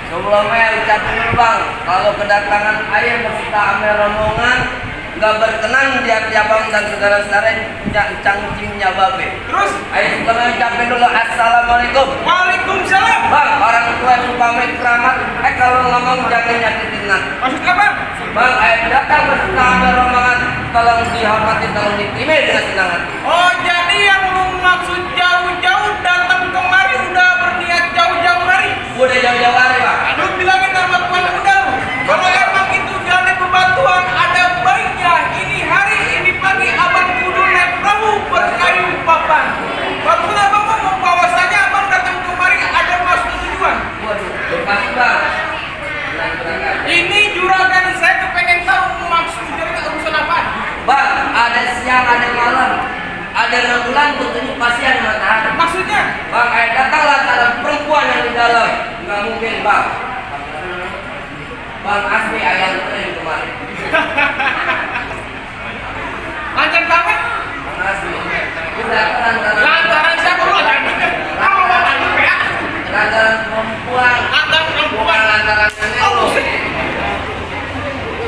Sebelumnya ucapin dulu bang, kalau kedatangan ayah beserta ame rombongan nggak berkenan di hati abang dan saudara-saudara punya cangcingnya babe. Terus? Ayah sebelumnya ucapin dulu assalamualaikum. Waalaikumsalam. Bang, orang tua yang pamit keramat, kalau ngomong jangan nyakitin nanti. Maksudnya bang? Bang, ayah datang beserta ame rombongan, tolong dihormati, tolong diterima dengan senang hati. Oh, jadi yang lu maksud jauh-jauh datang kemari udah berniat jauh-jauh hari? Udah jauh-jauh hari bang. Lu bilangin sama Tuhan udah lu. Kalau emang itu jalan bebatuan ada baiknya ini hari ini pagi abang kudu naik perahu berkayu papan. Waktu abang ngomong bahwasanya abang datang kemari ada maksud tujuan. Waduh, berpasti bang. Ini juragan saya kepengen tahu maksud juragan urusan apaan. Bang, ada siang, ada malam, ada rembulan, tentunya pasti ada matahari. Maksudnya? Bang, datanglah ada perempuan yang di dalam. Nggak mungkin bang. Bang Asmi ayam tren kemarin. Lancar banget. Bang Asmi. Udah Lantaran siapa lu lantaran? Kamu bapak juga ya? lantaran perempuan. Lantaran perempuan. Bukan lantaran nenek Oh, lu.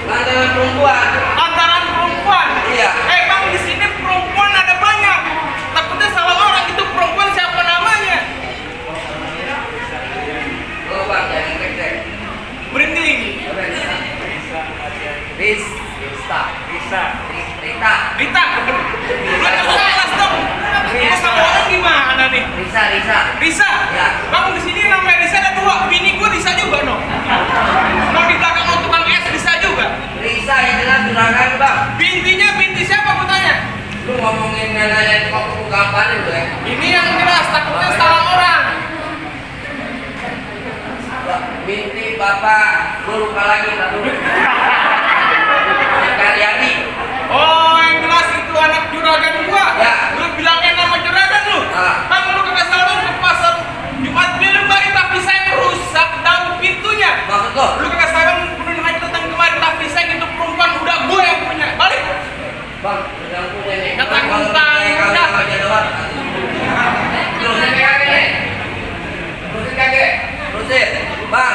Lantaran perempuan. Lantaran perempuan. Iya. Bang, di sini perempuan ada banyak. Takutnya salah orang, itu perempuan siapa namanya? Oh bang, jangan cek. Merinding. Rita. Rita. Lu kelas dong. Ini sama orang gimana nih? Risa. Ya. Bang, di sini namanya Risa ada dua. Bini gua Risa juga no. Mau di belakang mau tukang es Risa juga. Risa yang jelas juragan bang. Binti siapa gua tanya? Lu ngomongin neneknya kok gampang itu ya? Ini yang jelas, takutnya salah orang. Binti bapak, gue lupa lagi lalu. Karyadi. Oh, yang jelas itu anak juragan gua. Ya. Lu bilangin nama juragan lu. Bang, lu ke salon ke pasar Jumat Bilem bari tapi saya rusak daun pintunya. Maksud lo? Lu ke salon kemudian hari datang kemarin tapi saya itu perempuan udah gue yang punya. Balik. Bang, udah punya nih. Kata-kata udah. Aja doang. Terusin kaki nih. Terusin kaki. Terusin. Bang,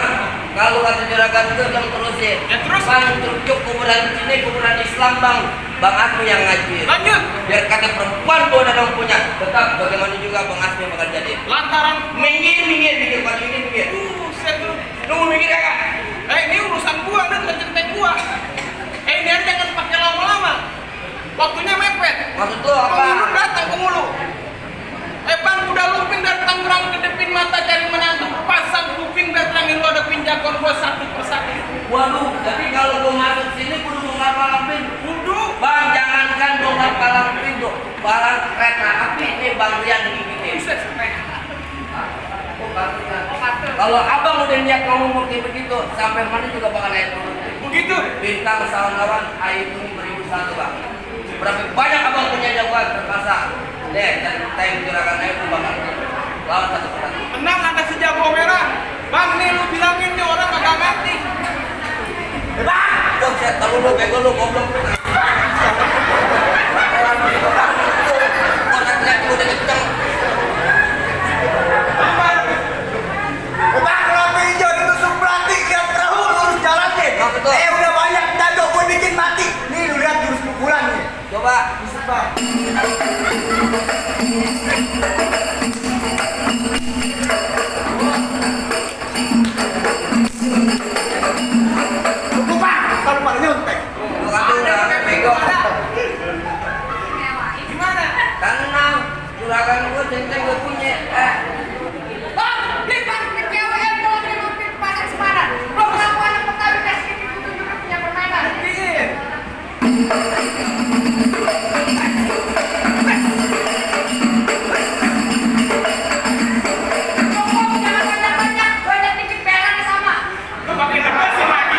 kalau kata juragan itu bilang terusin. Ya terus. Bang, tercuk kuburan sini, kuburan Islam bang. Bang Asmi yang ngaji. Lanjut. Biar kata perempuan gua udah dong punya. Tetap bagaimana juga Bang Asmi bakal jadi. Lantaran Minggir, pas minggir. saya tuh. Nunggu minggir kakak. Ini urusan gua, ini bukan cerita gua. Ini aja jangan pakai lama-lama. Waktunya mepet. Maksud lo apa? Penghulu datang ke mulu. kereta api ini Bang Rian dibikin. Kalau abang udah niat ngomong kayak begitu, sampai mana juga bakal naik turun. Begitu. Bintang Sawangawan Ayu Tuni 1001 bang. Berapa banyak abang punya jagoan terpaksa. Deh, dan time juragan Ayu itu bakal lawan satu persatu. Tenang, ada si jago merah. Bang, nih lu bilangin nih orang kagak ngerti. Bang, dong saya tahu lu bego lu goblok. Orang teriak udah kenceng. Bang, lampu hijau ditusuk pelatih yang perahu lurus jalan deh. Oh, betul. Udah banyak jago gue bikin mati. Nih lu lihat jurus pukulan nih. Coba. Busuk bang. Cukup bang, kalau pada nyontek. Bukan tuh udah bego. Gimana? Tenang, juragan gue centeng gue punya. Bang, beli bang cewek yang mau mampir ke pasar Semarang. Belum ngaku anak Betawi kasih itu juga punya permainan. Iya. Cukup, jangan banyak-banyak. Banyak dikit perannya sama. Lu pakai apa sih lagi?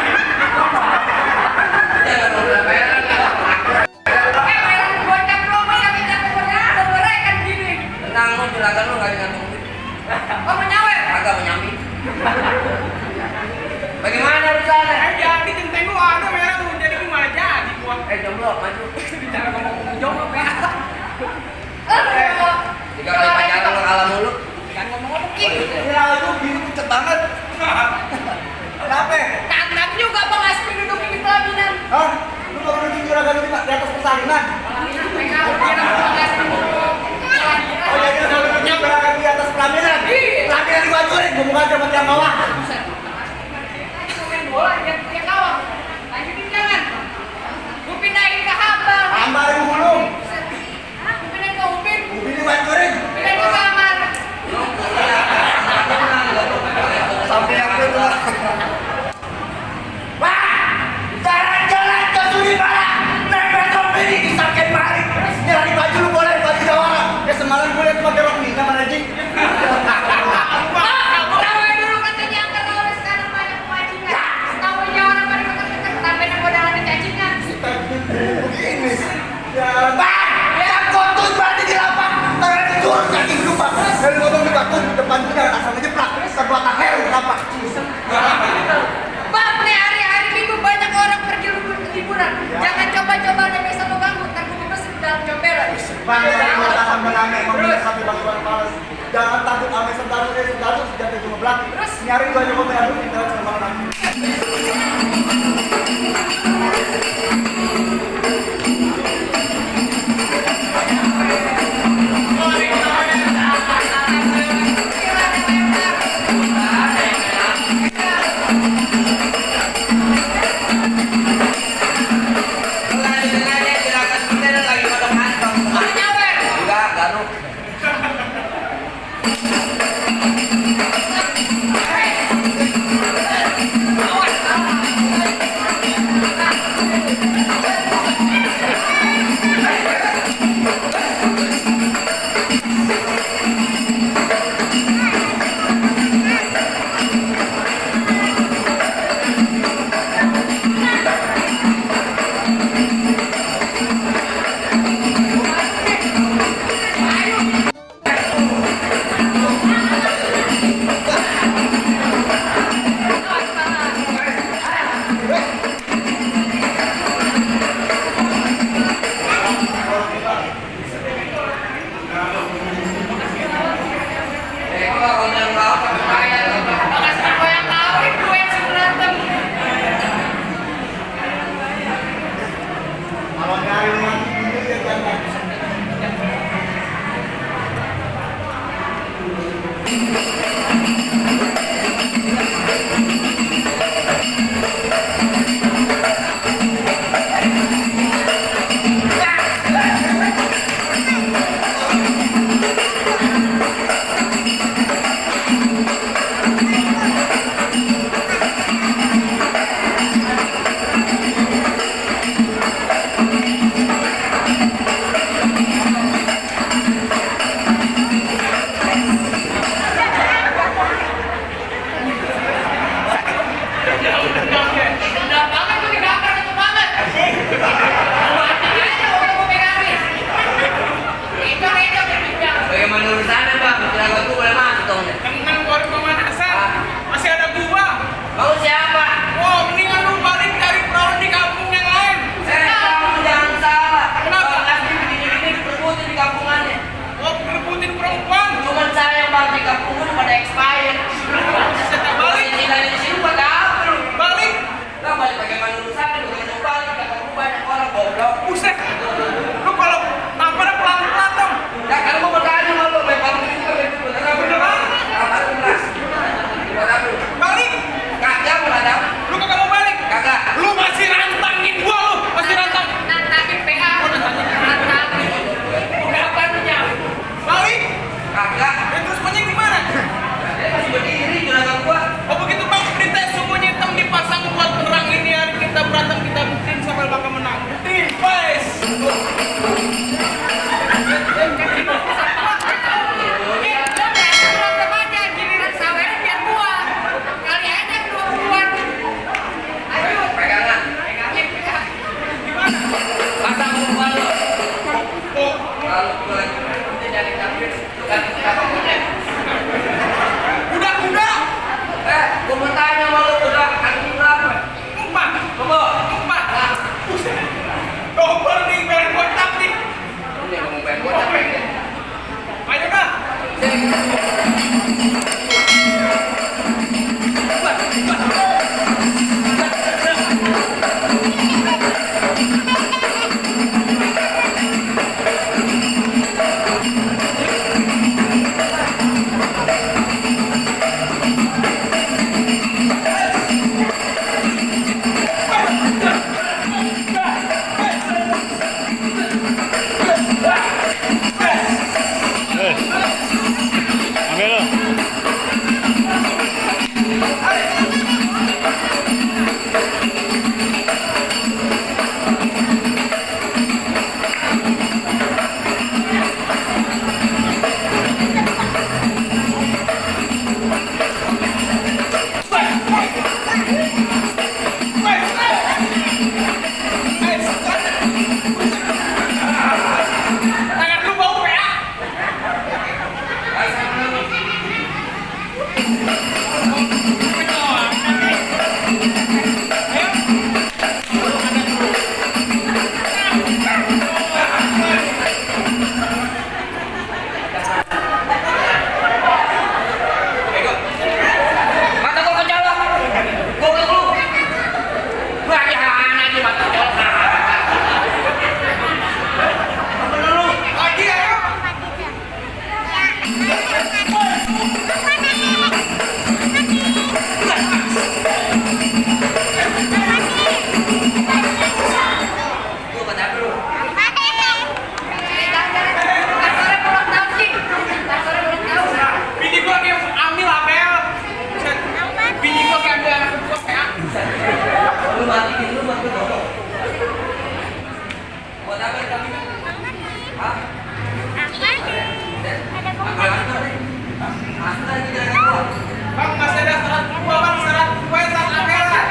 Jangan ngobrol peran. Peran bocah promo yang tidak punya ada kan gini. Tenang lu juragan lu gak digantung duit. Oh menyawer. Agak menyambi. Bagaimana urusannya? Jangan ditenteng lu ada merah lu jadi gimana jadi gua. Jomblo maju. Bicara ngomong jomblo ya. Tiga kali pacaran lo kalah mulu. Jangan ngomong-ngomong Oh, gitu. iya. Ya lu biru pucet banget. Kenapa? Tantang juga bang asli duduk di pelaminan. Hah? Lu mau bikin juragan lu di atas persalinan? Oh jadi lu mau bikin juragan di atas pelaminan? Pelaminan gua hancurin, gua bukan dapat yang bawah. Main bola dia kawang. Lanjutin jangan. Gue pindahin ke hamba. Ambarin gulung. Gue pindahin ke Upin. Ini gua hancurin. Pindahin ke kamar. Sampai aku itu. Wah! Jalan-jalan ke Sudimara. Naik metro mini di Saken Mari. Nyari baju lu boleh, baju jawara. Ya semalam gue liat pakai rok Nina mana Jing. Tahu dulu katanya angker kalau sekarang banyak kewajiban. Tahu aja orang pada dekat-dekat sampai nakodalan cacingan. Begini. Ya, bang! Ya kontut berarti di lapang. Tangan dicur cacing lupa. Lalu potong di bakun depan punya asal ngejeplak. Terbelakang heru kapak. Bang, nih hari-hari Minggu banyak orang pergi liburan. Jangan coba-coba ada yang bisa lo ganggu. Ntar gue bebesin di dalam comberan. Bang, yang mengatakan mename memilih sapi bantuan palas. Jangan takut ame sentaru sejati cuma belakang. Terus? Nyari baju kau yang dulu kita cuma malam. Sengaja juragan kita lagi pada kantong. Mau nyawer. Enggak, garuk. Kalau yang lawan tapi bahaya tuh. Makasih gue yang tahu gue yang sih berantem. Kalau nyari rumah ini ya jangan. kampung lu pada expired. Saya balik. Tinggal di sini pada apa lu? Balik. Lah balik bagaimana urusan lu dengan balik ke kampung banyak orang goblok. Buset. Lu kalau tampaknya pelan-pelan dong. Ya kan gua bertanya sama lu, memang ini juga beneran beneran. Apa beneran? Buat apa lu? Balik. Kagak mau ada. Lu kagak mau balik. Kagak. Lu masih rantangin gua lu. Masih rantang. Nantangin PA. Nantangin. Udah apa lu jauh? Balik. Kagak. Ya terus maunya gimana? Dia masih berdiri juragan gua. Oh begitu bang, berita sungguhnya hitam dipasang buat perang ini hari kita berantem kita buktiin sampai bakal menang. Buktiin, guys. Berantem aja, giliran saweran biar gua. Kali aja 20-an. Ayo, Pegangan. pegangin PA. Gimana? Pasang umpan lu. Oh, Kalau gua nanti dari kambing, kan kita ngomongnya. udah. Gua mau tanya sama lu, udah kaki berapa? 4. Coba. 4. Buset. Double nih, biar kocak nih. Ini ngomong pengen gua capek deh. Ayo dah. Tangan lu bau ya? Mata gua kecolok. Gua lu. Banyak aja mata kecolok. Apa lu? Lagi ayo. Gua kata apa lu? Kasarnya ulang tahun sih. Kasarnya ulang tahun. Bini gua kayak ambil apel. Buset. Bini gua kayak ambil anak gua kayak. Lu matiin lu mati goblok. Buat apa kami? Hah? Asal ini juragan gua. Bang masih ada syarat gua bang, syarat gua yang syarat apel lah.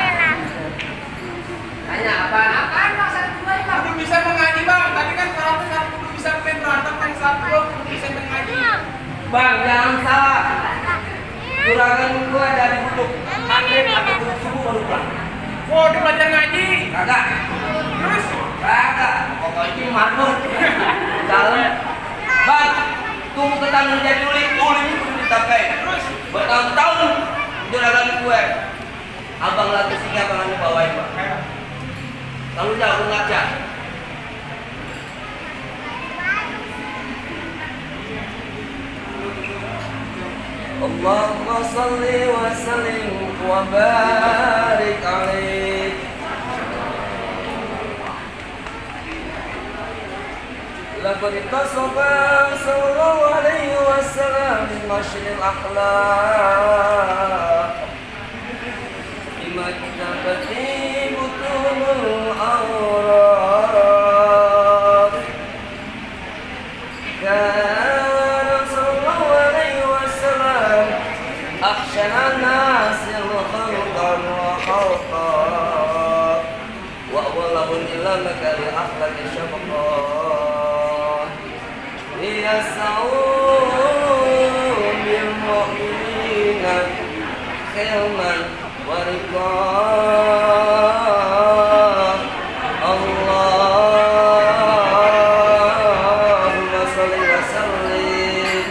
Tanya apa? Apaan bang? Satu dua ini bang. Kudu bisa mengaji bang, tapi kan syaratnya syarat kudu bisa main berantem yang syarat gua kudu bisa mengaji. Bang, jangan salah. Juragan gua dari Buduk. Maghrib sampai Buduk subuh baru pulang. Oh dia belajar ngaji. Kagak. Terus Kagak. Pokoknya manut. Dalam. Bang, tunggu ketanggung jadi uling itu dipakai. terus Bertahun-tahun juragan gue. Abang lagi singa tangannya bawain, Pak. Lalu jago ngaca. Allahumma salli wa sallim wa barik alaih. لقد اتصف صلى الله عليه وسلم من نشر الأخلاق بمكتبة بطون الأوراق كان صلى الله عليه وسلم أخشى الناس خلقا وخلقا وأولهم إلى مكان أخلاق شفقا ليسعوا بالمؤمنين خلما ورقا اللهم صل وسلم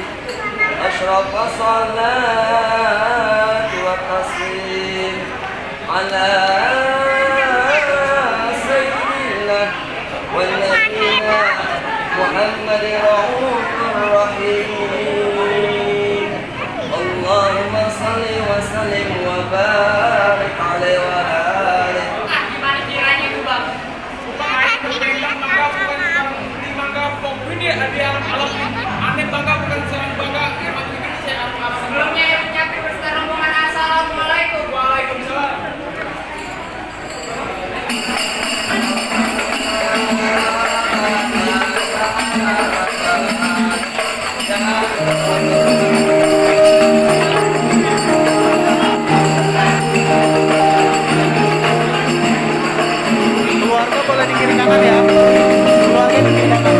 أشرف الصلاة والتسليم على سيدنا ونبينا محمد رؤوف رحيم اللهم صل وسلم وبارك عليه وعلى آله. Gimana kiranya itu bang? Ini ada alam aneh bangga bukan serang bangga emang ini saya Sebelumnya yang menyampaikan berserta rombongan assalamualaikum. Waalaikumsalam. Keluarga boleh di kiri kanan ya. Keluarga di kiri kanan.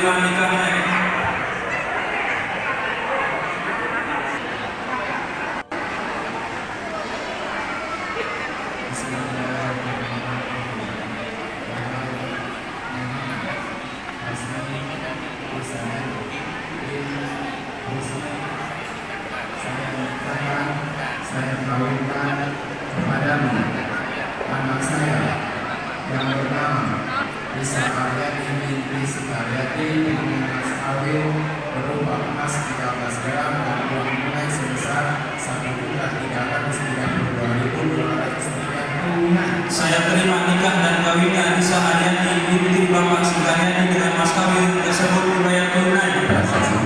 terima nikahnya. Saya kawinkan kepadamu anak saya yang pertama Risa Karyati binti Sukaryati dengan mas kawin berupa emas 13 gram dan uang tunai sebesar 1.332.230. Saya terima nikah dan kawinnya Risa Karyati binti Bapak Sukaryati dengan mas kawin tersebut dibayar tunai. Terima kasih.